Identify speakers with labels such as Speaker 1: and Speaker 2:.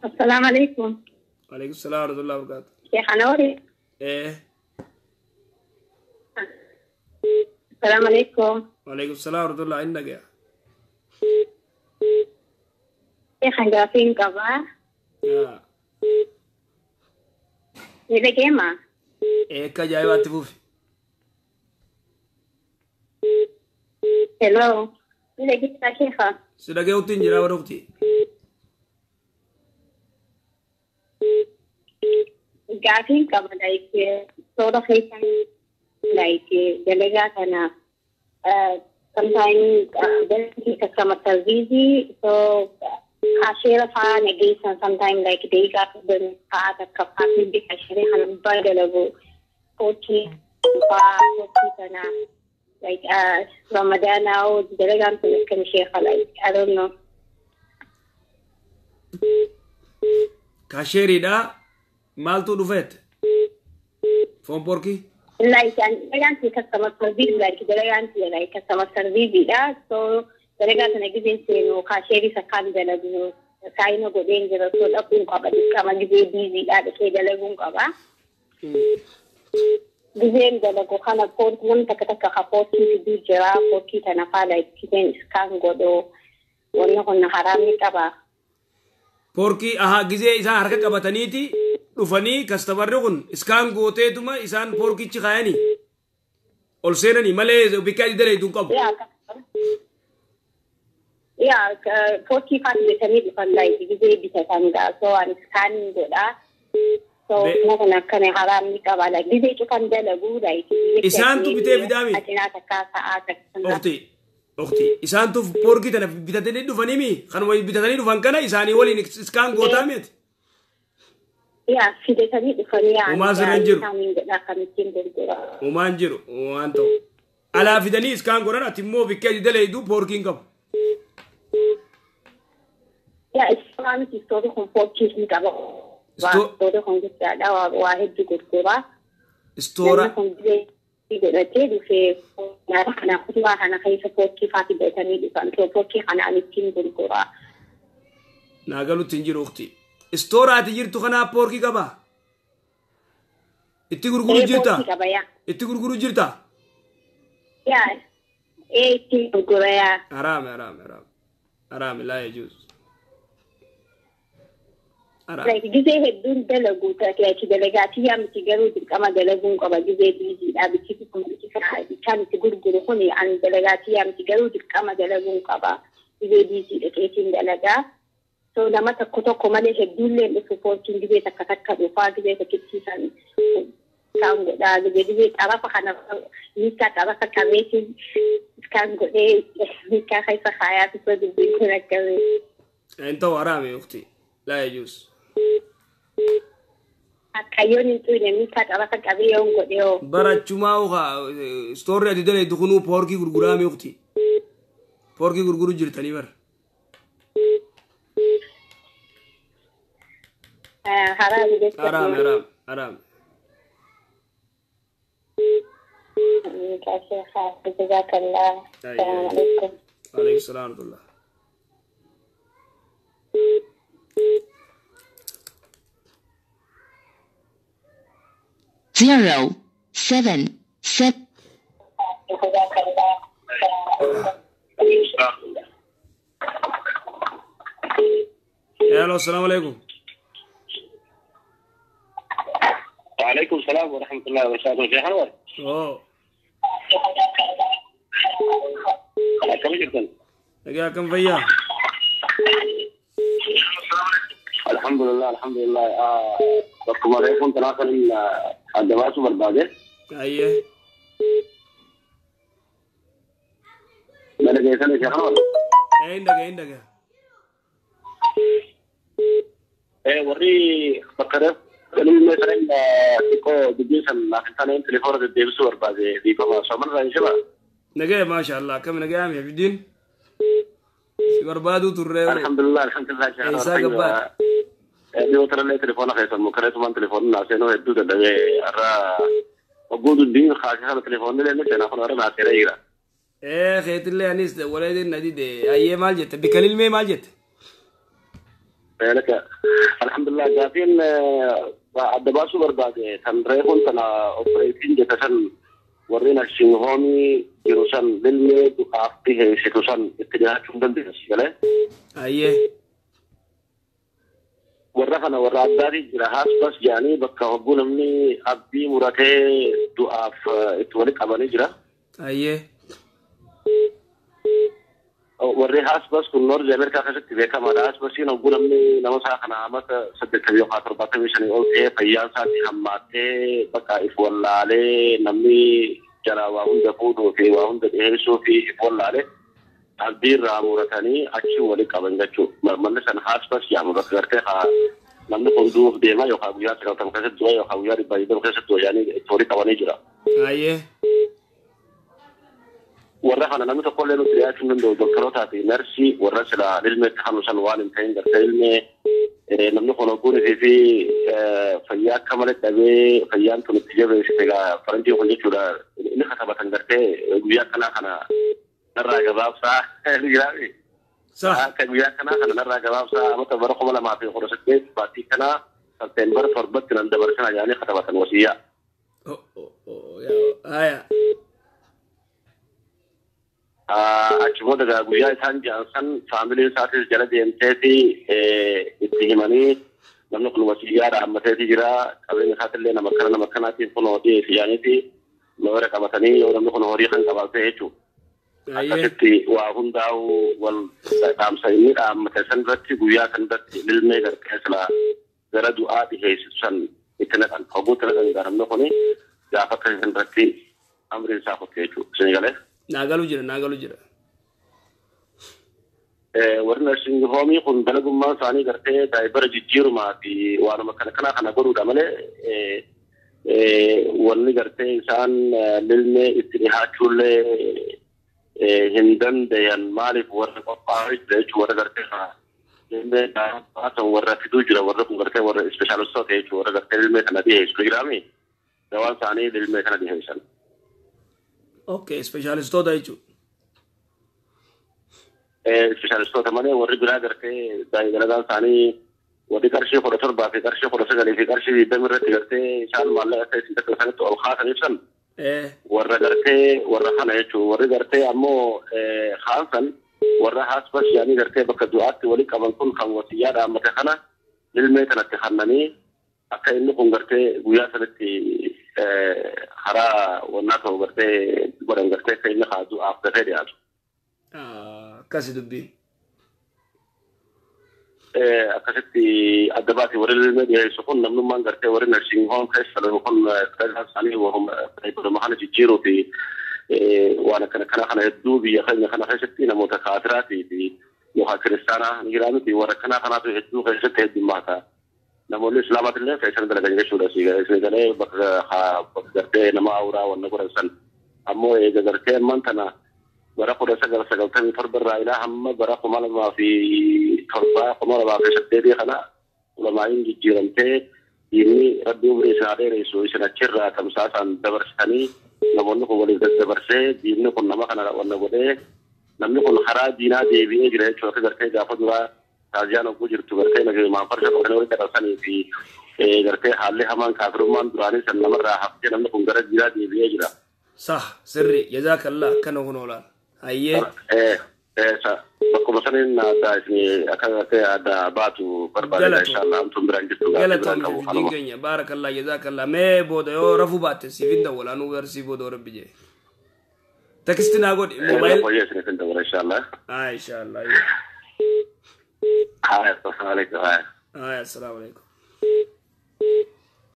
Speaker 1: Assalaamu alaikum.
Speaker 2: Waalaikum salaam warahmatullahi wabarakatuh.
Speaker 1: Sheekh Anwar. Assalaamu alaikum.
Speaker 2: Waalaikum salaam warahmatullahi inni dhagaya.
Speaker 1: Sheekh gaafiin qabaa. Ni dhageema?
Speaker 2: Akka ajaa'ibaatti fufi.
Speaker 1: Hello. Ni dhageessaa sheekha?
Speaker 2: Si dhaga'utti hin jiraa barokti.
Speaker 1: Gaafiin qaba like toora keessan like dalagaa kana sometimes dalagii customer service so cashier faa nageessan sometimes like daqiiqaa 10 faa takka faa fiddi cashier kana gubbaa dalagu kootii faa kootii kana like Ramadan oo dalagaan kun akkam sheekha like I don't know.
Speaker 2: Kaasheeriidha maaltu dhufeet? Foon porkii?
Speaker 1: Like dalagaan kun customer service like dalagaan kun like customer service dha so dalagaa sana gizeen seenu kaasheerii sakkaan dalagu saayina godheen jira so dhaquun qaba dirqama gizee biiziidha dhaqee dalaguun qaba. Gizeen dalagu kana poortii namni takka takka ka poortii fiduu jira poortii tana faa like gizeen iskaan godhoo wanni kun haraamni qaba.
Speaker 2: Poorkii ahaa gizee isaan harka qabataniiti dhufanii kastamarri kun iskaan gooteetuma isaan poorkichi kaayanii ol seenanii malee bikka adii dalagu hin qabu.
Speaker 1: Yaa poorkii faa bitanii dhufan like gizee bitatan gaa so ani iskaan godhaa. So kun akkana haraamni qaba like gizee cufan dalagu like.
Speaker 2: Isaantu bitee fidaami.
Speaker 1: Acinaa takkaa sa'aa takka.
Speaker 2: Okti okti isaantu poorkii tana bitatanii dhufanii mi kanuma bitatanii dhufan kana isaanii waliin iskaan gootaa miti.
Speaker 1: Yaa fidatanii dhufanii yaa.
Speaker 2: Uumaan sirra hin jiru.
Speaker 1: Isaaniin godhaa akkamittiin gurgura.
Speaker 2: Uumaan jiru waan ta'u. Alaa fidanii iskaan godhan ati immoo bikkee adii dalagu poorkii hin qabu.
Speaker 1: Yaa isaan istoorri kun poorkii hin qaba. Istoorri kun guddaadha waa hedduu gurgura.
Speaker 2: Istoora.
Speaker 1: Namni kun gizee godhatee dhufee nyaata kana kuturaa kana keessa poorkii faa fidatanii dhufan. Poorkii kana ani ittiin gurgura.
Speaker 2: Naa galutti hin jiru ukti. Istoora ati jirtu kanaa poorkii qabaa? Itti gurguru jirta?
Speaker 1: Poorkii qaba yaa.
Speaker 2: Itti gurguru jirta?
Speaker 1: Yaa itti gurgura yaa.
Speaker 2: Haraami haraami haraami. Haraami laa yajuuz.
Speaker 1: Like gizee hedduun dalagu like dalagaa tiyyaa miti garuu dirqama dalaguun qaba gizee biiziidha bichi kun bichaan itti gurguru kun ani dalagaa tiyyaa miti garuu dirqama dalaguun qaba gizee biiziidha keetiin dalagaa. So nama tokko tokko malee hedduullee dhufu poortiin gizee takka takka dhufaa gizee takkittiisan iskaan godhaa gizee gizee xarafa kana miikkaa xarafa qabeetiin iskaan godhee miikkaa keessa kaayaa osoo dubbiin kun akkamii.
Speaker 2: Hin ta'u haraami ukti laa yajuuz.
Speaker 1: Akkayoon hin xuyne miikkaa xarafa qabee yoon godhee hoo.
Speaker 2: Barachumaa ukaa istoorri ati dalagu kunuu poorkii gurguraami ukti. Poorkii gurguru jirtanii bara.
Speaker 1: Haraami jechuudha.
Speaker 2: Haraami haraami haraami.
Speaker 1: Jazakallah. Assalamu alaikum.
Speaker 2: Waalaikum salaam warahmatullah.
Speaker 3: 0 7 7.
Speaker 2: Hello, assalamu alaikum.
Speaker 4: وعليكم السلام ورحمة الله وبركاته. شيخ أنور.
Speaker 2: Oo.
Speaker 4: كم جدا؟
Speaker 2: Nagaa kam fayyaa?
Speaker 4: الحمد لله الحمد لله. بكم عليكم تناقل الدواس والبادر.
Speaker 2: Ayyee.
Speaker 4: أنا جاي سنة شيخ أنور.
Speaker 2: Hin dhagaya hin dhagaya.
Speaker 4: وري بكرة كلمة مثلا تكو دبيسن لكن أنا تليفون دبيسو والبادر دي كم سامر رأي شباب.
Speaker 2: Nagaya maasha Allah akkam nagayaa mi abdiin? Si barbaaduu turre.
Speaker 4: الحمد لله الحمد لله شيخ أنور.
Speaker 2: Eessaa gabbaa?
Speaker 4: Dhiyoo illee telefoona keessan mukareetumaan telefoonni naaseenoo hedduu dadhabee har'a wagguu dubbiin kaasee sana telefoonni illee seenaa kun har'a naaseera jira.
Speaker 2: Keetillee anis wareedeen na dide. Ayyee maal jette? Bikka ilmee maal jette?
Speaker 4: Alhamdulillah gaafiin adda baasuu barbaade kan reefuun tana opereetiin jette san warreen nursing homeii jiru san lilmee du'aaf dhiheessitu san itti dhiyaachuu hin dandeessu galee.
Speaker 2: Ayyee.
Speaker 4: Warra kana warra addaatii jira hospice jedhanii bakka hogguu namni abdii muratee du'aaf itti wali qabanii jira.
Speaker 2: Ayyee.
Speaker 4: Warri hospice kun North Ameerikaa keessatti beekamaadha. Hospiceiin hogguu namni nama isaa kana amata 80 yookaan 75 ol ta'ee fayyaan isaatti hammaattee bakka if wallaalee namni jalaa waa hunda fuudhuu fi waa hunda dhiheessuu fi if wallaalee abdii irraa muratanii achi wali qaban jechuudha. Manni sana hospice jedhamu bakka gartee haa namni kun du'uuf deema yookaan guyyaa 90 keessatti du'a yookaan guyyaa 120 keessatti du'a jedhanii itti wali qabanii jira.
Speaker 2: Ayyee.
Speaker 4: Warra kana namni tokko illee nutti dhiyaachuu hin danda'u dooktarootaa fi narsii warra sila ilmeetti kanu san waan hin ta'in gartee ilmee namni kun hogguun fi fayyaa akka malee dhabee fayyaan tun itti jabeessite egaa faranjii kun jechuudha inni katabatan gartee guyyaa akkanaa kana narraa gabaabsaa jiraami. Akka guyyaa akkanaa kana narraa gabaabsaa amata bara 2018 baatii kanaa September 7tti nan dabarsina jedhanii katabatan wasiyyaa.
Speaker 2: Aya.
Speaker 4: Achi booda egaa guyyaa isaan jedhan san faamiliin isaatis jala deemteeti itti himanii namni kun wasiyyaa dhaammateeti jira qabeenya isaatillee nama akkana nama akkanaatiif kun dhiyeessi jedhaniiti loora qabatanii yoo namni kun horii kan qabaatee jechuudha. Akkasitti waa hundaa'u wal dhaamsa inni dhaammate san irratti guyyaa san irratti lilmee gartee sila gara du'aa dhiheessitu san itti naqan hogguutti naqan egaa namni kun gaafa akkasii san irratti amriin isaa kutte jechuudha. Isin galee?
Speaker 2: Naagalu jira, naagalu jira.
Speaker 4: Warri nursing homeii kun dalagummaan isaanii gartee diapera jijjiirumaa fi waanuma kana kana kana godhuudha malee wanni gartee isaan lilmee itti dhihaachuullee hin dandayan maaliif warra qophaa'ee jira jechuudha warra gartee lilmee baasan warra fiduu jira warra kun gartee warra ispeeshaalistoota jechuudha warra gartee lilmee kana dhiheessu jiraami dawaan isaanii lilmee kana dhiheessan.
Speaker 2: Okay, ispeeshaalistoota jechuudha.
Speaker 4: Ispeeshaalistoota malee warri biraa gartee dalagaan isaanii warri qarshii 17 fi qarshii 19 fi qarshii 20 irratti gartee isaan maallaqa akka isin takka isaanitti ol kaasan ibsan. Warra gartee warra kana jechuudha warri gartee ammoo kaasan warra hospice jedhanii gartee bakka du'aatti wali qaban kun kan wasiyyaa dhaammate kana lilmee kanatti kannanii akka inni kun gartee guyyaa sanatti karaa wannaa ta'u gartee godhan gartee akka inni haa du'aaf dafee dhiyaatu.
Speaker 2: Akkasi dubbiin.
Speaker 4: Akkasitti adda baatee warri lilmee dhiyeessu kun namnummaan gartee warri nursing home keessa lalu kun dalagaan isaanii waruma kana jijjiiruu fi waan akkana kana kana hedduu biyya keenya kana keessatti namoota kaafiraatii fi yookaan kiristaanaa ni jira miti warra kanaa kanaatu hedduu keessatti heddummaata. Namoonni islaamaatillee keessan dalagan jechuudha si galee bakka gartee nama awuraa wanna godhan san ammoo eega gartee ammaan tana bara 1997 irraa ilaa hamma bara 2007 2008 kana ulamaa'iin jijjiiramtee diinni rabbi umrii isin haa dheeressu isin achirraa tamsaasaan dabarsitanii namoonni kun waliif daddabarsee diinni kun nama kana wanna godhee namni kun karaa diinaa deebi'ee jira jechuudha akka gartee gaafa duraa taaziyaan hogguu jirtu gartee nagayumaan farsha qabatanii walitti qabsanii fi gartee haalli hamaan kaafirummaan duraanii san namarraa haftee namni kun gara diinaa deebi'ee jira.
Speaker 2: Sah sirri jazaakallah akkana kun oolaan. Ayyee.
Speaker 4: Bakkuma saniin addaa isin akka gartee adda baatu barbaadedha inshallah amtuun biraan jirtu gaaffii biraan qabu
Speaker 2: kanuma. Keenya baarakallah jazaakallah mee booda yoo rafuu baatte siif hin dawwala anuu garsii booda yoo rabbi jee. Text naa godhi moobaayil.
Speaker 4: Fooyyee isiniif hin dawwala inshallah.
Speaker 2: Haa inshallah.
Speaker 4: Haa assalamu alaikum.
Speaker 2: Haa assalamu alaikum.